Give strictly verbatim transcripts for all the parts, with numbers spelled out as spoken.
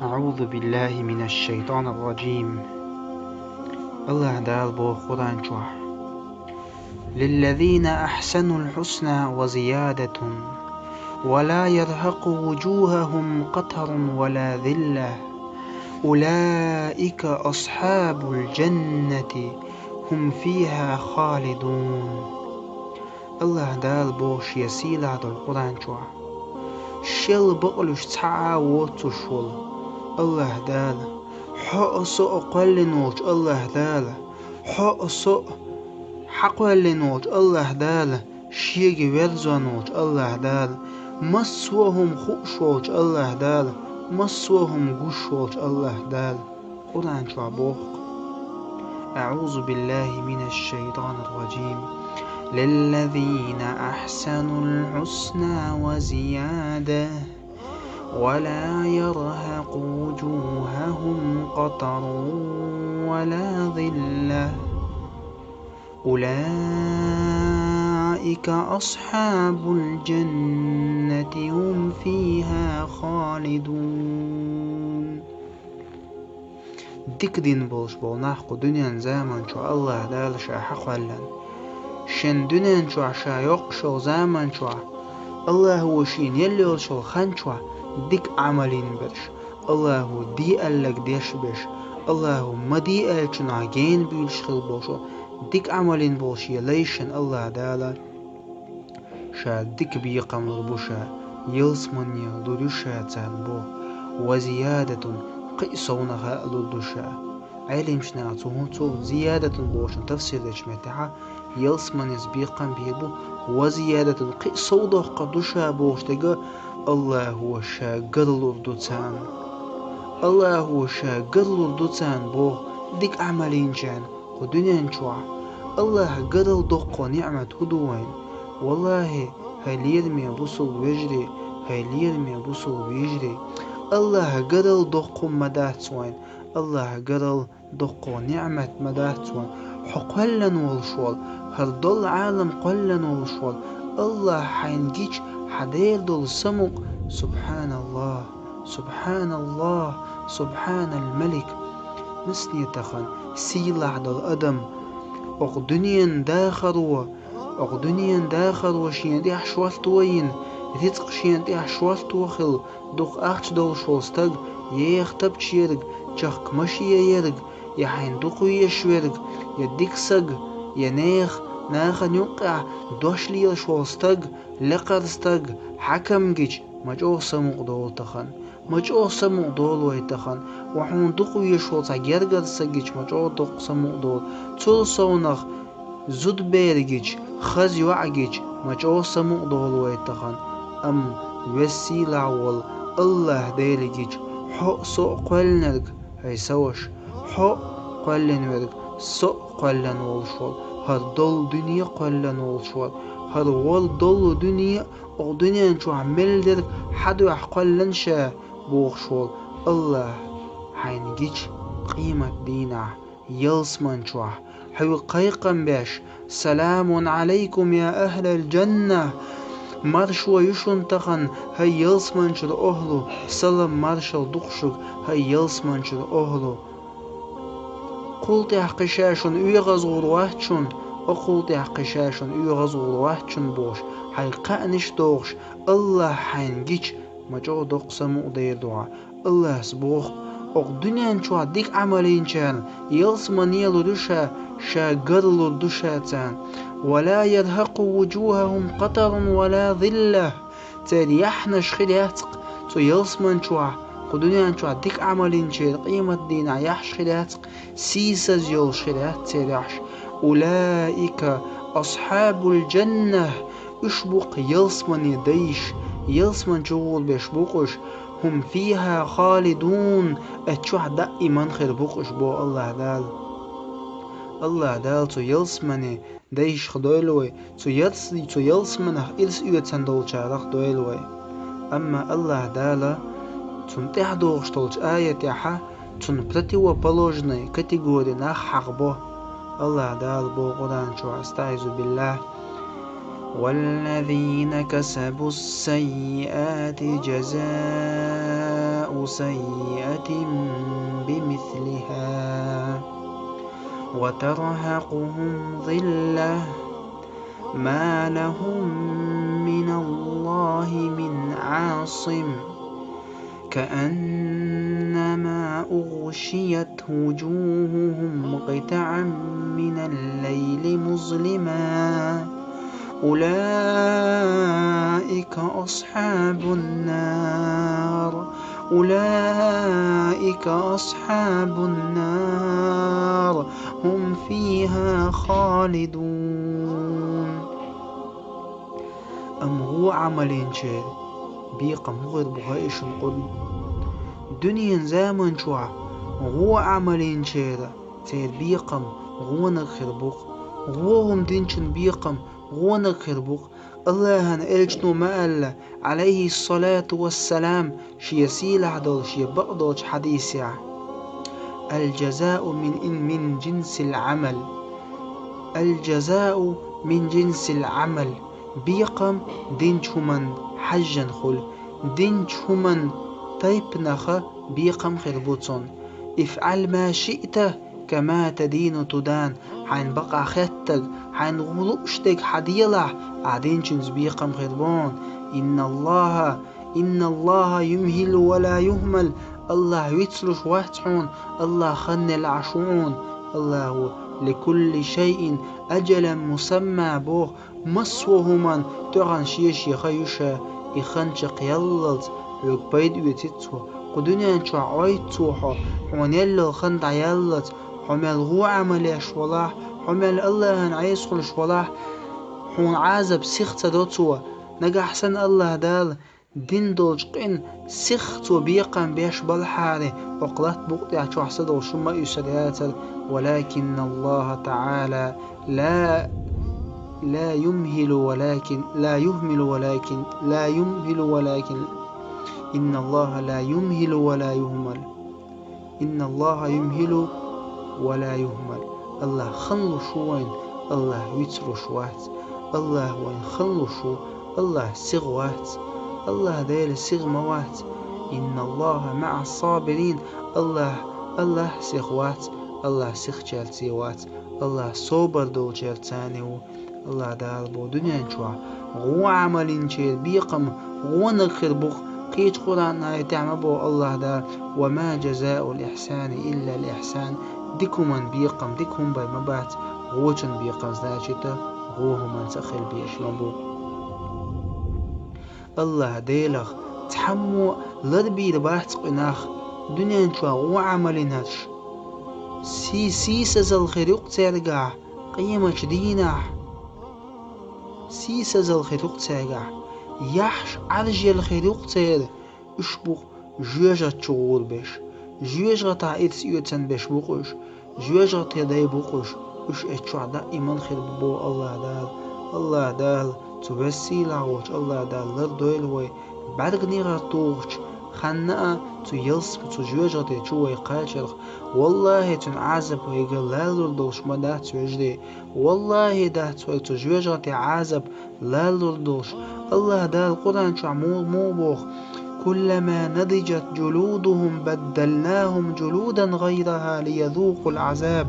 أعوذ بالله من الشيطان الرجيم. АллахӀа Дала боху Къуръан чохь: للذين أحسنوا الحسنى وزيادة ولا يرهق وجوههم قتر ولا ذلة أولئك أصحاب الجنة هم فيها خالدون. АллахӀа Дала боху Шен сийлахь долу Къуръан чохь: шел бакъалуьйш цхьа а воццуш волу АллахӀа Дала, хьо а, со а кхоьллина волчу АллахӀа Дала, хьо а, со а хьакхоьллина волчу АллахӀа Дала, Шега верзон волчу АллахӀа Дала, массо а хӀума хууш волчу АллахӀа Дала, массо а хӀума гуш волчу АллахӀа Дала. Къуръан чохь боху: أعوذ بالله من الشيطان الرجيم. للذين أحسنوا الحسنى وزيادة ولا يرهق وجوههم قتر ولا ذلة أولئك أصحاب الجنة هم فيها خالدون. Дика дина болуш болу нах кху дуьненан заман чохь АллахӀа Дала Ша хьакхоьллина, шен дуьнен чохь Ша йоккхуш йолу заман чохь, АллахӀа Шена елла йолуш йолу хан чохь дика Ӏамал йина берш, АллахӀа де аьлларг деш берш, АллахӀа ма де аьллачунах гена буьйлуш хилла болуш, дика Ӏамал йина болу Шен лайшна АллахӀа Дала Ша дика бекхам лур бу Ша, ялсамане лур ю Ша царна боху, ва зиядатун, кхин а совнаха а лур ду Ша. Ӏелимчу наха цу хӀун цу зиядатун бохучун тафсир дечу меттехь, ялсаманеца бекхам бийр бу, ва зиядатун, кхин а сов доккхур ду Ша бохуш дерг, АллахӀа Ша гар лур ду царна. АллахӀа Ша гар лур ду царна боху, дика Ӏамал йинчарна кху дуьнен чохь. АллахӀа гарал доккхо ниъмат хӀун ду вайна? ВаллахӀи, хӀай лераме бусулба вежарий, хӀай лераме бусулба йижарий, АллахӀа гарал доккхо ма дац вайна, АллахӀа гарал доккхо ниъмат ма дац вайна, хьо кхоьллина волуш волу, хӀара долу Ӏалам кхоьллина волуш волу АллахӀа хьайна гича хьан дера долу самукъа, субхьаналлахӀ, субхьаналлахӀ, субхьанал-малик. Масане тахана сийлахь долу адам, окху дуьненан дахаро, окху дуьненан дахаро шена тӀехь шорто йина, рицкъ шена тӀехь шорто хилла, дукха ахча долуш волу стаг, еха тапча ерг, чехка машен ерг, я хьайна дукха везаш верг, я дика саг, я нехан, нахана юккъехь дош лелаш волу стаг, лекхара стаг, хьаькам гича, ма чӀогӀа самукъа долу тахана. Ма чӀогӀа самукъа долу вай тахана. Ва хьуна дукха везаш волу цхьа гергара саг гича, ма чӀогӀа дукха самукъа долу. Цул совнах зудабер гича, хаза йоӀ гича, ма чӀогӀа самукъа долу вай тахана. Амма веза сийлахь волу АллахӀ Дела гича, хьо а, со а кхоьллинарг, хӀай сан ваша, хьо а кхоьллина верг, со а кхоьллина волуш волу, хӀара долу дуьне а кхоьллина волуш волу, хӀара волу долу дуьне а, окху дуьнен чохь мел дерг хьан дуьхьа кхоьллина Ша бохуш волу АллахӀ хьайна гича къемат дийнахь, ялсаман чохь, хьоьга кхайкхам беш: «Саламун Ӏалайкум, я ахӀлал джанна!» Маршо ю шуна тахана, хӀай ялсаманчуьра охӀлу, салам маршалла ду-кх шуьга, хӀай ялсаманчуьра охӀлу. Кхул тӀехь кхин Ша шуна оьгӀазгӀур вац шуна, окхул тӀехь кхин Ша шуна оьгӀазгӀур вац шуна бохуш, хьайн кхаънаш дохуш, АллахӀ хьайна гича, ма чӀогӀа доккха самукъа дер ду хьан. АллахӀас боху, окху дуьнен чохь дика Ӏамал йинчарна ялсамане лур ю Ша, Ша гар лур ду Ша царна. «Ва ла ярхьакъу вуджухӀахӀум къатарун ва ла зилла». Церан яххьанаш хир яц-кх цу ялсаман чохь, кху дуьнен чохь дика Ӏамал йинчеран къемат дийнахь яххьаш хир яц-кх, сийсаз йолуш хир яц церан яххьаш. «Улаика асхьабул джанна». Уьш бу-кх ялсамане дайш, ялсаман чу гӀур берш бу-кх уьш. «ХӀум фихӀа халидун», оцу чохь даиман хир бу-кх уьш, боху АллахӀа Дала. АллахӀа Дала цу ялсамане дайшах дойла вай, цу ярс-, цу ялсаманах ирс оьцун долчарах дойла вай. Амма АллахӀа Дала цунна тӀаьхьа догӀуш долчу аятехь цунна противоположный категори нах хьахабо. АллахӀа Дала боху Къуръан чохь, астаӀизу биллахӀ: «Валлазина касабу ссаййиати джазау سيئة بمثلها وترهقهم ذلة ما لهم من الله من عاصم كأنما أغشيت وجوههم قطعا من الليل مظلما أولئك أصحاب النار أولئك أصحاب النار هم فيها خالدون Амма гӀо Ӏамал йинчеран бекхам хӀун хир бу хаий шуна кхунна? Дуьненан заман чохь гӀо Ӏамал йинчеран церан бекхам гӀонах хир бу-кх. ГӀо хӀума динчун бекхам гӀонах хир бу-кх. АллахӀан элчано ма аьлла, Ӏалайхиссалату вассалам, шен сийлахь долу, шен бакъдолчу хьадисехь: «Аль-жазау мин, мин джинсил Ӏамал». «Аль-жазау мин джинсил Ӏамал». Бекхам динчу хӀуманна хьаьжжина хуьлу, динчу хӀуманна тайпанах бекхам хир бу цунна. «ИфӀаль ма шиъта, кама тадину тудан». Хьайна бакъахь хеттарг, хьайна гӀо лууш дерг хьан делахь, ахь динчуьнца бекхам хир бу хьуна. «Инналлаха, инналлаха юмхилу ва ла юхмал». АллахӀ вицлуш вац хьуна, АллахӀ хан нелла Ӏаш ву хьуна. АллахӀа: «Ликулли шайин аджалан мусамма», – боху. Массо а хӀуманна тӀехь шен-шен хан ю ша, и хан чекхъяллалц хьоьга пайда оьцуьйту Цо. Кху дуьнен чохь Ӏойту Цо хьо, хьуна елла хан дӀаяллалц, хьо мел гӀо Ӏамал еш валахь, хьо мел АллахӀан Ӏеса хуьлуш валахь, хьуна Ӏазап сиха ца до Цо. Нагахь санна АллахӀ Дала дина долчу къинна сиха Цо бекхам беш балахьара, окху латта букъа тӀехь чохь са долуш хӀума а уьсур яцара. «Валакинналлаха таӀала ла, ла юмхилу валакин, ла юхмилу валакин, ла юмхилу валакин, инналлаха ла юмхилу ва ла юхмал». «Инналлаха юмхилу ва ла юхмал». АллахӀ хан луш ву вайна, АллахӀ вицлуш вац. АллахӀ вайна хан луш ву, АллахӀ сиха вац. АллахӀ Дела сиха ма вац. «ИнналлахӀа маӀас-сабирин». АллахӀ, АллахӀ сиха вац, АллахӀ сихачаьрца вац. АллахӀ собар долчаьрца ву. АллахӀ Дала боху дуьнен чохь гӀо Ӏамал йинчеран бекхам гӀонах хир бу-кх. Кхечу Къуръан аятехь ма боху АллахӀ Дала: «Ва ма жазаул ихьсани иллал ихьсан». Дика хӀуманна бекхам дика хӀума бен ма бац, гӀочун бекхам, значит, гӀо хӀуманца а хила безаш ма бу. АллахӀ Делах цхьаммо а ларбийр бац къинах, дуьнен чохь гӀо Ӏамал йинарш. Сий-, сийсазалла хир ю-кх цаьргахь къематчу дийнахь. Сийсазалла хир ю-кх цаьргахь, яххьаш Ӏаьржъелла хир ю-кх церан. Уьш бу-кх жоьжахати чу гӀур берш. Жоьжахатахь ирс оьцун берш бу-кх уьш. Жоьжахатин дай бу-кх уьш. Уьш эцу чохь даиман хир бу боху АллахӀ Дала. АллахӀ Дала, цу веза-сийлахь волчу АллахӀ Дала лардойла вай, бӀаьрганегӀар тухучу ханна а цу ялсамани, цу жоьжахати чу вай кхачарх. ВаллахӀи, цуьнан Ӏазап вайга лалур долуш ма дац, вежарий. ВаллахӀи, дац вайга цу жоьжахатин Ӏазап лалур долуш. АллахӀ Дала Къуръан чохь муха, муха боху: «Куллама надиджат джулудухум баддалнахум джулудан гӀайраха лиязукъул Ӏазаб».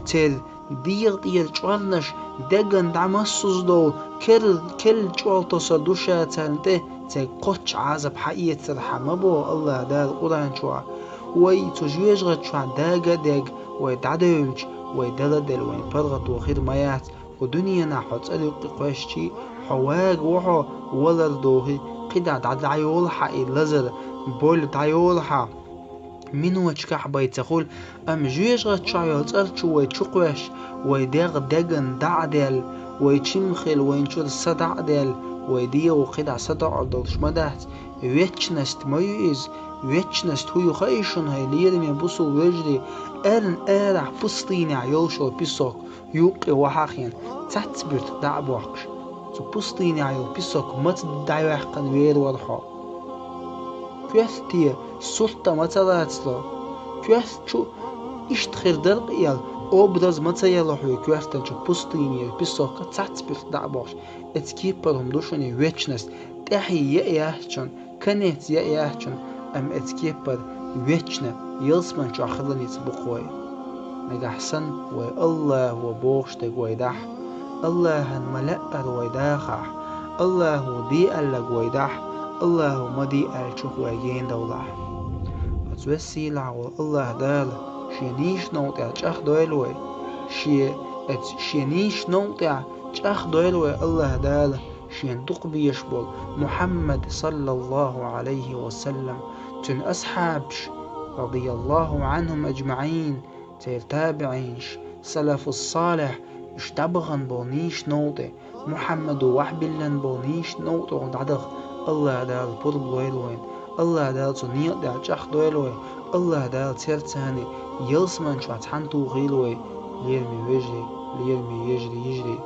Церан дегӀа тӀера чӀорнаш деган дӀа массаза долу кер-, керла чӀор тосур ду ша царна тӀе, цаьрга кхоччуш Ӏазап хьаэцархьама боху АллахӀ Дала Къуръан чохь. Вай цу жоьжахати чохь дага а дега, вай дӀадевлча, вай дала а делла, вайн паргӀато хир ма яц. Кху дуьненахь хьо цӀера юккъе кхоьссича, хьо вага ву хьо, валар дохий, кхидӀа дӀа-, дӀайолу хьан и лазар, болу дӀайолу хьан. Минотчикахь бен ца хуьлу, амма жоьжахати чохь йолу цӀар чу вай чу кхоьссича, вай дегӀ деган дӀа а даьлла, вай чим хилла, вайн чуьра са дӀа а даьлла, вай дегӀо кхидӀа сатоьур долуш ма дац. Вечность ма ю иза, вечность хӀун ю хаий шуна, хӀай лераме бусул вежарий, эрна арахь пустынехь йолуш йолу песок, юккъе вахьа а хиъна, цхьацца буьртиг дӀа а бохкуш, цу пустынехь йолу песок маца дӀаяьккхина вер вара хьо. Коьрта те сурт а ма ца лацало. Коьрта чу иштта хир дара-кх аьлла, образ ма ца яло хьоьга коьртан чу пустыне, песок, цхьацца буьртиг дӀа а бохкуш. Эцу кепара хӀума ду шуна и вечность, тӀаьхье яа яц шуна, конец яа яц шуна. амма эцу кеппара вечно ялсамани чохь хиланица бу-кх вай. Нагахь санна вай Аллахо бохуш дерг вай дахь, Аллахьан ма-лаъара вай дахахь, Аллахо де аьлларг вай дахь, Аллахо ма де аьллачух вай генадовлахь. Оцу веза-сийлахь волу Аллаха Дала Шен нийсачу новкъа тӀехь чӀагӀдойла вай. Шен, оцу Шен нийсачу новкъа тӀехь чӀагӀдойла вай Аллаха Дала Шен дукха безаш болу Мухьаммад, саллаллаху Ӏалайхи ва саллам, цуьнан асхьабаш, радияллаху Ӏанхум аджмаӀин, церан табиӀинаш, салафус-салихь, уьш дӀабахана болу нийсачу новкъа тӀе, Мухьаммадо вахьбиллина болу нийсачу новкъа тӀехула дӀадаха Аллаха Дала пурба лойла вайна, Аллаха Дала цу некъа тӀехь чӀагӀдойла вай, Аллаха Дала церца цхьаьна ялсамани чохь цхьаьна тухийла вай, лераме вежарий, лераме ежарий, йижарий.